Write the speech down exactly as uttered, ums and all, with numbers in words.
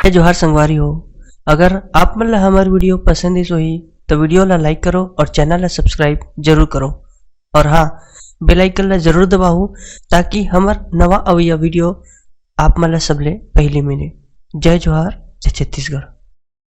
जय जोहार संगवारी हो, अगर आप मन ला हमर video पसंद आइस होही, तो video ला like करो और channel ला subscribe जरूर करो। और हाँ, bell icon ला जरूर दबाओ, ताकि हमर नवा अवइया video आप मन ला सबले पहली मिले। जय जोहार, जय छत्तीसगढ़।